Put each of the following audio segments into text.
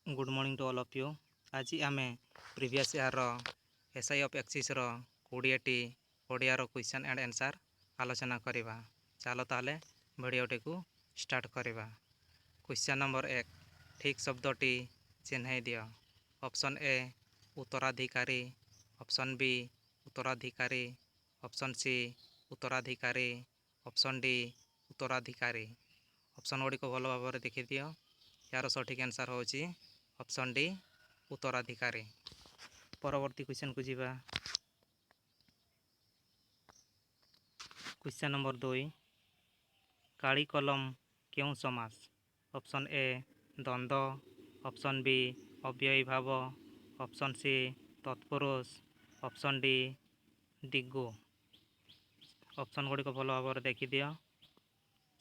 Good morning to all of you. ଆଜି ଆମେ previous ଇୟର୍ର S I of ଏକ୍ସିସ୍ର 20ଟି ଓଡ଼ିଆର question and answer ଆଲୋଚନା କରିବା। ଚାଲ ତାହେଲେ ଭିଡ଼ିଓଟିକୁ ଷ୍ଟାର୍ଟ କରିବା। କ୍ୱେଶ୍ଚନ୍ ନମ୍ବର 1, ଠିକ୍ ଶବ୍ଦଟି ଚିହ୍ନେଇ ଦିଅ। ଅପସନ୍ ଏ ଉତ୍ତରାଧିକାରୀ, ଅପସନ୍ ବି ଉତ୍ତରାଧିକାରୀ, ଅପସନ୍ ସି ଉତ୍ତରାଧିକାରୀ, ଅପସନ୍ ଡି ଉତ୍ତରାଧିକାରୀ। ଅପସନ୍ ଗୁଡ଼ିକ ଭଲ ଭାବରେ ଦେଖିଦିଅ। ଏହାର ସଠିକ୍ ଆନ୍ସର୍ ହେଉଛି ଅପସନ୍ ଡି ଉତ୍ତରାଧିକାରୀ। ପରବର୍ତ୍ତୀ କ୍ୱେଶ୍ଚନ୍କୁ ଯିବା। କ୍ୱେଶ୍ଚନ୍ ନମ୍ବର 2, କାଳି କଲମ କେଉଁ ସମାସ? ଅପସନ୍ ଏ ଦ୍ୱନ୍ଦ୍ୱ, ଅପସନ୍ ବି ଅବ୍ୟୟୀଭାବ, ଅପସନ୍ ସି ତତ୍ପୁରୁଷ, ଅପସନ୍ ଡି ଦିଗୁ। ଅପସନ୍ ଗୁଡ଼ିକ ଭଲ ଭାବରେ ଦେଖିଦିଅ।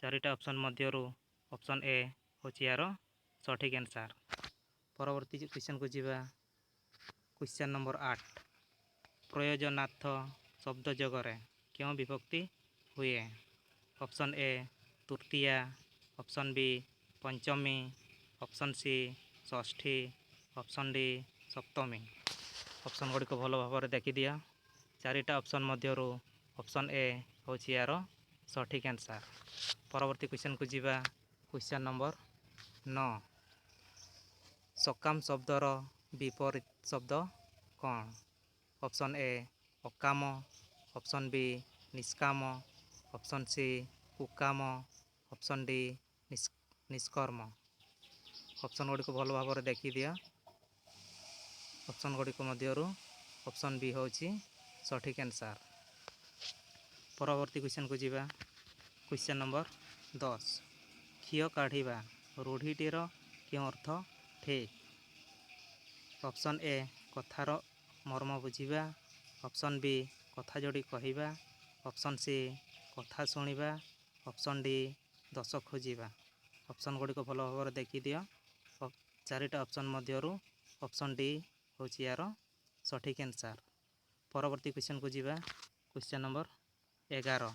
ଚାରିଟା ଅପସନ୍ ମଧ୍ୟରୁ ଅପସନ୍ ଏ ହେଉଛି ଏହାର ସଠିକ୍ ଆନ୍ସର୍। ପରବର୍ତ୍ତୀ କ୍ୱେଶ୍ଚନ୍କୁ ଯିବା। କ୍ୱେଶ୍ଚନ୍ ନମ୍ବର 8, ପ୍ରୟୋଜନାର୍ଥ ଶବ୍ଦ ଯୋଗରେ କେଉଁ ବିଭକ୍ତି ହୁଏ? ଅପସନ୍ ଏ ତୃତୀୟା, ଅପସନ୍ ବି ପଞ୍ଚମୀ, ଅପସନ୍ ସି ଷଷ୍ଠୀ, ଅପସନ୍ ଡି ସପ୍ତମୀ। ଅପସନ୍ ଗୁଡ଼ିକ ଭଲ ଭାବରେ ଦେଖିଦିଅ। ଚାରିଟା ଅପସନ୍ ମଧ୍ୟରୁ ଅପସନ୍ ଏ ହେଉଛି ଏହାର ସଠିକ୍ ଆନ୍ସର୍। ପରବର୍ତ୍ତୀ କ୍ୱେଶ୍ଚନ୍କୁ ଯିବା। କ୍ୱେଶ୍ଚନ୍ ନମ୍ବର 9, ସକାମ ଶବ୍ଦର ବିପରୀତ ଶବ୍ଦ କ'ଣ? ଅପସନ୍ ଏ ଅକାମ, ଅପସନ୍ ବି ନିଷ୍କାମ, ଅପସନ୍ ସି କୁକାମ, ଅପସନ୍ ଡି ନିଷ୍କର୍ମ। ଅପସନ୍ ଗୁଡ଼ିକୁ ଭଲ ଭାବରେ ଦେଖିଦିଅ। ଅପସନ୍ ଗୁଡ଼ିକ ମଧ୍ୟରୁ ଅପସନ୍ ବି ହେଉଛି ସଠିକ୍ ଆନ୍ସର୍। ପରବର୍ତ୍ତୀ କ୍ୱେଶ୍ଚନ୍କୁ ଯିବା। କ୍ୱେଶ୍ଚନ୍ ନମ୍ବର 10, ଖିଅ କାଢ଼ିବା ରୂଢ଼ିଟିର କେଉଁ ଅର୍ଥ ଠିକ୍? ଅପସନ୍ ଏ କଥାର ମର୍ମ ବୁଝିବା, ଅପସନ୍ ବି କଥା ଯୋଡ଼ି କହିବା, ଅପସନ୍ ସି କଥା ଶୁଣିବା, ଅପସନ୍ ଡି ଦୋଷ ଖୋଜିବା। ଅପସନ୍ ଗୁଡ଼ିକ ଭଲ ଭାବରେ ଦେଖିଦିଅ। ଚାରିଟା ଅପସନ୍ ମଧ୍ୟରୁ ଅପସନ୍ ଡି ହେଉଛି ଏହାର ସଠିକ୍ ଆନ୍ସର୍। ପରବର୍ତ୍ତୀ କ୍ୱେଶ୍ଚନ୍କୁ ଯିବା। କ୍ୱେଶ୍ଚନ୍ ନମ୍ବର 11,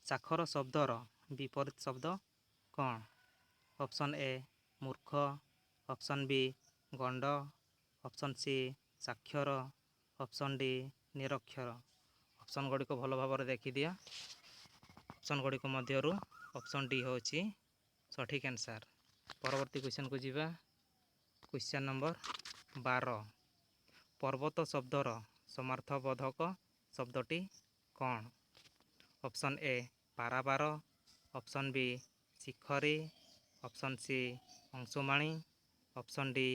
ଚାଖର ଶବ୍ଦର ବିପରୀତ ଶବ୍ଦ କ'ଣ? ଅପସନ୍ ଏ ମୂର୍ଖ, ଅପସନ୍ ବି ଗଣ୍ଡ, ଅପସନ୍ ସି ସାକ୍ଷର, ଅପସନ୍ ଡି ନିରକ୍ଷର। ଅପସନ୍ ଗୁଡ଼ିକ ଭଲ ଭାବରେ ଦେଖିଦିଅ। ଅପସନ୍ ଗୁଡ଼ିକ ମଧ୍ୟରୁ ଅପସନ୍ ଡି ହେଉଛି ସଠିକ୍ ଆନ୍ସର୍। ପରବର୍ତ୍ତୀ କ୍ୱେଶ୍ଚନ୍କୁ ଯିବା। କ୍ୱେଶ୍ଚନ୍ ନମ୍ବର 12, ପର୍ବତ ଶବ୍ଦର ସମାର୍ଥବୋଧକ ଶବ୍ଦଟି କ'ଣ? ଅପସନ୍ ଏ ପାରାବାର, ଅପସନ୍ ବି ଶିଖରୀ, ଅପସନ୍ ସି ଅଂଶୁମାଣି, ଅପସନ୍ ଡି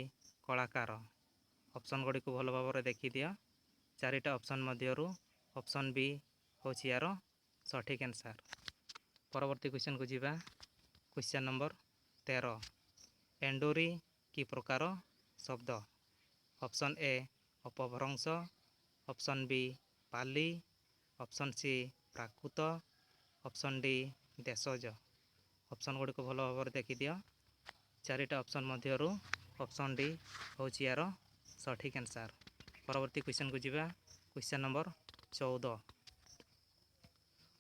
କଳାକାର। ଅପସନ୍ ଗୁଡ଼ିକୁ ଭଲ ଭାବରେ ଦେଖିଦିଅ। ଚାରିଟା ଅପସନ୍ ମଧ୍ୟରୁ ଅପସନ୍ ବି ହେଉଛି ଏହାର ସଠିକ୍ ଆନ୍ସର୍। ପରବର୍ତ୍ତୀ କ୍ୱେଶ୍ଚନ୍କୁ ଯିବା। କ୍ୱେଶ୍ଚନ୍ ନମ୍ବର 13, ଏଣ୍ଡୁରି କି ପ୍ରକାର ଶବ୍ଦ? ଅପସନ୍ ଏ ଅପଭ୍ରଂଶ, option B Pali, option C Prakrit, option D ଦେଶଜ। ଅପସନ୍ ଗୁଡ଼ିକୁ ଭଲ ଭାବରେ ଦେଖିଦିଅ। ଚାରିଟା ଅପସନ୍ ମଧ୍ୟରୁ ଅପସନ୍ ଡି ହେଉଛି ଏହାର ସଠିକ୍ ଆନ୍ସର୍। ପରବର୍ତ୍ତୀ କ୍ୱେଶ୍ଚନ୍କୁ ଯିବା। କ୍ୱେଶ୍ଚନ୍ ନମ୍ବର 14,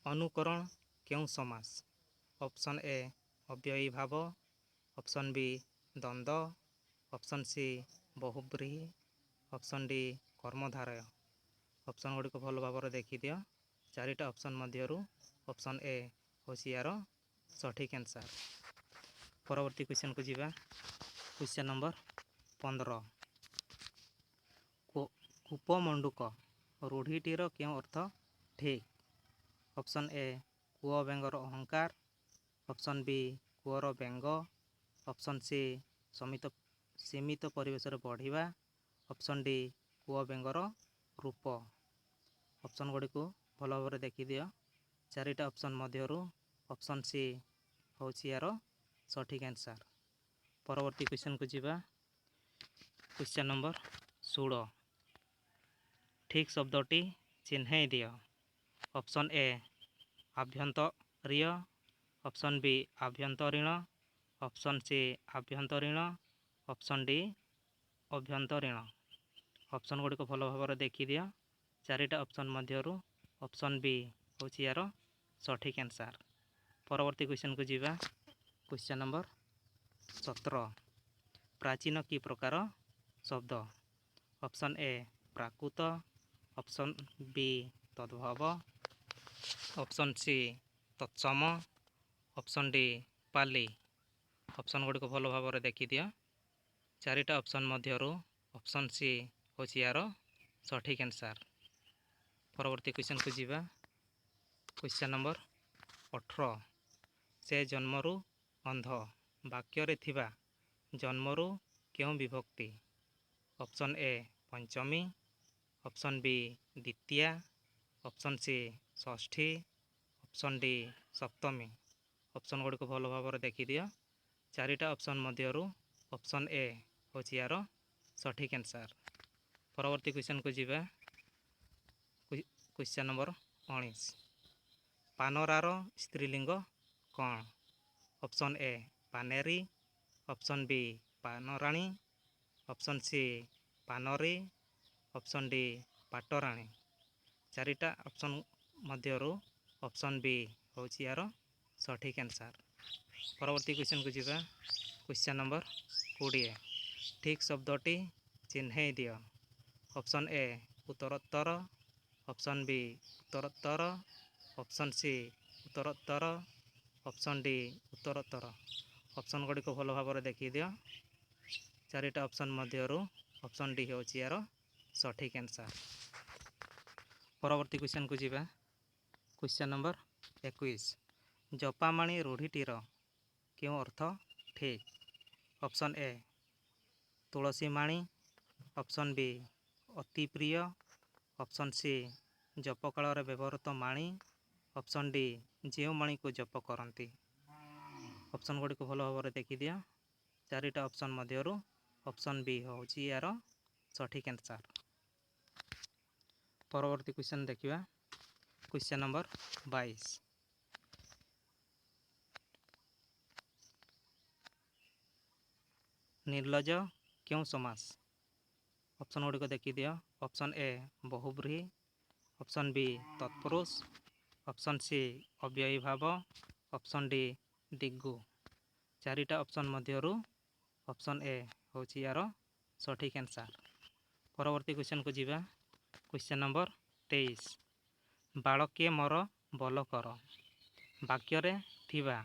ଅନୁକରଣ କେଉଁ ସମାସ? ଅପସନ୍ ଏ ଅବ୍ୟୟୀଭାବ, ଅପସନ୍ ବି ଦ୍ୱନ୍ଦ୍ୱ, ଅପସନ୍ ସି ବହୁବ୍ରୀହି, ଅପସନ୍ ଡି କର୍ମଧାରୟ। ଅପସନ୍ ଗୁଡ଼ିକ ଭଲ ଭାବରେ ଦେଖିଦିଅ। ଚାରିଟା ଅପସନ୍ ମଧ୍ୟରୁ ଅପସନ୍ ଏ ହେଉଛି ଏହାର ସଠିକ୍ ଆନ୍ସର୍। ପରବର୍ତ୍ତୀ କ୍ୱେଶ୍ଚନ୍କୁ ଯିବା। କ୍ୱେଶ୍ଚନ୍ ନମ୍ବର 15, କୂପମଣ୍ଡୁକ ରୂଢ଼ିଟିର କେଉଁ ଅର୍ଥ ଠିକ୍? ଅପସନ୍ ଏ କୂଅ ବେଙ୍ଗର ଅହଙ୍କାର, ଅପସନ୍ ବି କୂଅର ବେଙ୍ଗ, ଅପସନ୍ ସି ସୀମିତ ପରିବେଶରେ ବଢ଼ିବା, ଅପସନ୍ ଡି କୂଅ ବେଙ୍ଗର ରୂପ। ଅପସନ୍ ଗୁଡ଼ିକୁ ଭଲ ଭାବରେ ଦେଖିଦିଅ। ଚାରିଟା ଅପସନ୍ ମଧ୍ୟରୁ ଅପସନ୍ ସି ହେଉଛି ଏହାର ସଠିକ୍ ଆନ୍ସର୍। ପରବର୍ତ୍ତୀ କ୍ୱେଶ୍ଚନ୍କୁ ଯିବା। କ୍ୱେଶ୍ଚନ୍ ନମ୍ବର 16, ଠିକ୍ ଶବ୍ଦଟି ଚିହ୍ନେଇ ଦିଅ। ଅପସନ୍ ଏ ଆଭ୍ୟନ୍ତରୀୟ, ଅପସନ୍ ବି ଆଭ୍ୟନ୍ତରୀଣ, ଅପସନ୍ ସି ଆଭ୍ୟନ୍ତରୀଣ, ଅପସନ୍ ଡି ଅଭ୍ୟନ୍ତରୀଣ। ଅପସନ୍ ଗୁଡ଼ିକ ଭଲ ଭାବରେ ଦେଖିଦିଅ। ଚାରିଟା ଅପସନ୍ ମଧ୍ୟରୁ ଅପସନ୍ ବି ହେଉଛି ଏହାର ସଠିକ୍ ଆନ୍ସର୍। ପରବର୍ତ୍ତୀ କ୍ୱେଶ୍ଚନ୍କୁ ଯିବା। କ୍ୱେଶ୍ଚନ୍ ନମ୍ବର 17, ପ୍ରାଚୀନ କି ପ୍ରକାର ଶବ୍ଦ? Option A Prakrit, option B ତଦ୍ଭବ, ଅପସନ୍ ସି ତତ୍ସମ, ଅପସନ୍ ଡି ପାଲି। ଅପସନ୍ ଗୁଡ଼ିକୁ ଭଲ ଭାବରେ ଦେଖିଦିଅ। ଚାରିଟା ଅପସନ୍ ମଧ୍ୟରୁ ଅପସନ୍ ସି ହେଉଛି ଏହାର ସଠିକ୍ ଆନ୍ସର୍। ପରବର୍ତ୍ତୀ କ୍ୱେଶ୍ଚନ୍କୁ ଯିବା। କ୍ୱେଶ୍ଚନ୍ ନମ୍ବର 18, ସେ ଜନ୍ମରୁ ଅନ୍ଧ ବାକ୍ୟରେ ଥିବା ଜନ୍ମରୁ କେଉଁ ବିଭକ୍ତି? ଅପସନ୍ ଏ ପଞ୍ଚମୀ, ଅପସନ୍ ବି ଦ୍ୱିତୀୟା, ଅପସନ୍ ସି ଷଷ୍ଠୀ, ଅପସନ୍ ଡି ସପ୍ତମୀ। ଅପସନ୍ ଗୁଡ଼ିକୁ ଭଲ ଭାବରେ ଦେଖିଦିଅ। ଚାରିଟା ଅପସନ୍ ମଧ୍ୟରୁ ଅପସନ୍ ଏ ହେଉଛି ଏହାର ସଠିକ୍ ଆନ୍ସର୍। ପରବର୍ତ୍ତୀ କ୍ୱେଶ୍ଚନ୍କୁ ଯିବା। କ୍ୱେଶ୍ଚନ୍ ନମ୍ବର 19, ପାନରାର ସ୍ତ୍ରୀଲିଙ୍ଗ କ'ଣ? ଅପସନ୍ ଏ ପାନେରୀ, ଅପସନ୍ ବି ପାନରାଣୀ, ଅପସନ୍ ସି ପାନରୀ, ଅପସନ୍ ଡି ପାଟରାଣୀ। ଚାରିଟା ଅପସନ୍ ମଧ୍ୟରୁ ଅପସନ୍ ବି ହେଉଛି ଏହାର ସଠିକ୍ ଆନ୍ସର୍। ପରବର୍ତ୍ତୀ କ୍ୱେଶ୍ଚନ୍କୁ ଯିବା। କ୍ୱେଶ୍ଚନ୍ ନମ୍ବର 20, ଠିକ୍ ଶବ୍ଦଟି ଚିହ୍ନେଇ ଦିଅ। ଅପସନ୍ ଏ ଉତ୍ତରୋତ୍ତର, ଅପସନ୍ ବି ଉତ୍ତରୋତ୍ତର, ଅପସନ୍ ସି ଉତ୍ତରୋତ୍ତର, ଅପସନ୍ ଡି ଉତ୍ତରୋତ୍ତର। ଅପସନ୍ ଗୁଡ଼ିକୁ ଭଲ ଭାବରେ ଦେଖିଦିଅ। ଚାରିଟା ଅପସନ୍ ମଧ୍ୟରୁ ଅପସନ୍ ଡି ହେଉଛି ଏହାର ସଠିକ୍ ଆନ୍ସର୍। ପରବର୍ତ୍ତୀ କ୍ୱେଶ୍ଚନ୍କୁ ଯିବା। କ୍ୱେଶ୍ଚନ୍ ନମ୍ବର 21, ଜପାମାଣି ରୂଢ଼ିଟିର କେଉଁ ଅର୍ଥ ଠିକ୍? ଅପସନ୍ ଏ ତୁଳସୀମାଣି, ଅପସନ୍ ବି ଅତି ପ୍ରିୟ, ଅପସନ୍ ସି ଜପକାଳରେ ବ୍ୟବହୃତ ମାଣି, ଅପସନ୍ ଡି ଯେଉଁ ମାଣିକୁ ଜପ କରନ୍ତି। ଅପସନ୍ ଗୁଡ଼ିକୁ ଭଲ ଭାବରେ ଦେଖିଦିଅ। ଚାରିଟା ଅପସନ୍ ମଧ୍ୟରୁ ଅପସନ୍ ବି ହେଉଛି ଏହାର ସଠିକ୍ ଆନ୍ସର୍। ପରବର୍ତ୍ତୀ କ୍ୱେଶ୍ଚନ୍ ଦେଖିବା। କ୍ୱେଶ୍ଚନ୍ ନମ୍ବର 22, ନିର୍ଲଜ କେଉଁ ସମାସ? ଅପସନ୍ ଗୁଡ଼ିକ ଦେଖିଦିଅ। ଅପସନ୍ ଏ ବହୁବ୍ରୀହି, ଅପସନ୍ ବି ତତ୍ପୁରୁଷ, ଅପସନ୍ ସି ଅବ୍ୟୟୀଭାବ, ଅପସନ୍ ଡି ଦିଗୁ। ଚାରିଟା ଅପସନ୍ ମଧ୍ୟରୁ ଅପସନ୍ ଏ ହେଉଛି ଏହାର ସଠିକ୍ ଆନ୍ସର୍। ପରବର୍ତ୍ତୀ କ୍ୱେଶ୍ଚନ୍କୁ ଯିବା। କ୍ୱେଶ୍ଚନ୍ ନମ୍ବର 23, ବାଳକେ ମୋର ବଲ କର ବାକ୍ୟରେ ଥିବା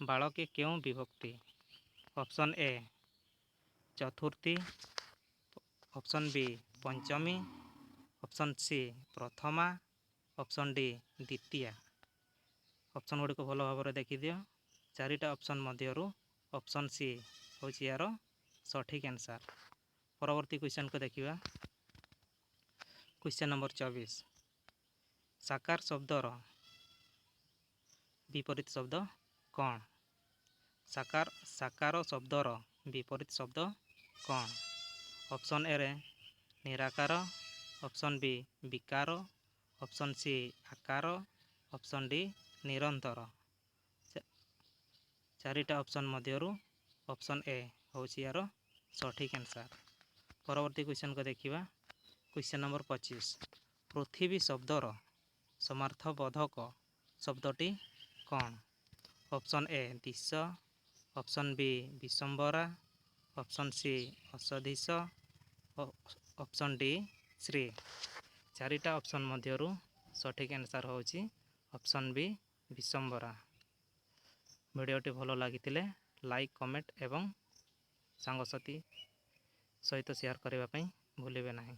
ବାଳକେ କେଉଁ ବିଭକ୍ତି? ଅପସନ୍ ଏ ଚତୁର୍ଥୀ, ଅପସନ୍ ବି ପଞ୍ଚମୀ, ଅପସନ୍ ସି ପ୍ରଥମା, ଅପସନ୍ ଡି ଦ୍ୱିତୀୟା। ଅପସନ୍ ଗୁଡ଼ିକୁ ଭଲ ଭାବରେ ଦେଖିଦିଅ। ଚାରିଟା ଅପସନ୍ ମଧ୍ୟରୁ ଅପସନ୍ ସି ହେଉଛି ଏହାର ସଠିକ୍ ଆନ୍ସର୍। ପରବର୍ତ୍ତୀ କ୍ୱେଶ୍ଚନ୍କୁ ଦେଖିବା। କ୍ୱେଶ୍ଚନ୍ ନମ୍ବର 24, ସାକାର ଶବ୍ଦର ବିପରୀତ ଶବ୍ଦ କ'ଣ? ସାକାର ଶବ୍ଦର ବିପରୀତ ଶବ୍ଦ କ'ଣ? ଅପସନ୍ ଏରେ ନିରାକାର, ଅପସନ୍ ବି ବିକାର, ଅପସନ୍ ସି ଆକାର, ଅପସନ୍ ଡି ନିରନ୍ତର। ଚାରିଟା ଅପସନ୍ ମଧ୍ୟରୁ ଅପସନ୍ ଏ ହେଉଛି ଏହାର ସଠିକ୍ ଆନ୍ସର୍। ପରବର୍ତ୍ତୀ କ୍ୱେଶ୍ଚନ୍କୁ ଦେଖିବା। କ୍ୱେଶ୍ଚନ୍ ନମ୍ବର 25, ପୃଥିବୀ ଶବ୍ଦର ସମାର୍ଥବୋଧକ ଶବ୍ଦଟି କ'ଣ? ଅପସନ୍ ଏ ଦିଶ, ଅପସନ୍ ବି ବିଶମ୍ବରା, ଅପସନ୍ ସି ଅସଧିଶ, ଅପସନ୍ ଡି ଶ୍ରୀ। ଚାରିଟା ଅପସନ୍ ମଧ୍ୟରୁ ସଠିକ୍ ଆନ୍ସର୍ ହେଉଛି ଅପସନ୍ ବି ବିଶମ୍ବରା। ଭିଡ଼ିଓଟି ଭଲ ଲାଗିଥିଲେ ଲାଇକ୍, କମେଣ୍ଟ ଏବଂ ସାଙ୍ଗସାଥି ସହିତ ସେୟାର କରିବା ପାଇଁ ଭୁଲିବେ ନାହିଁ।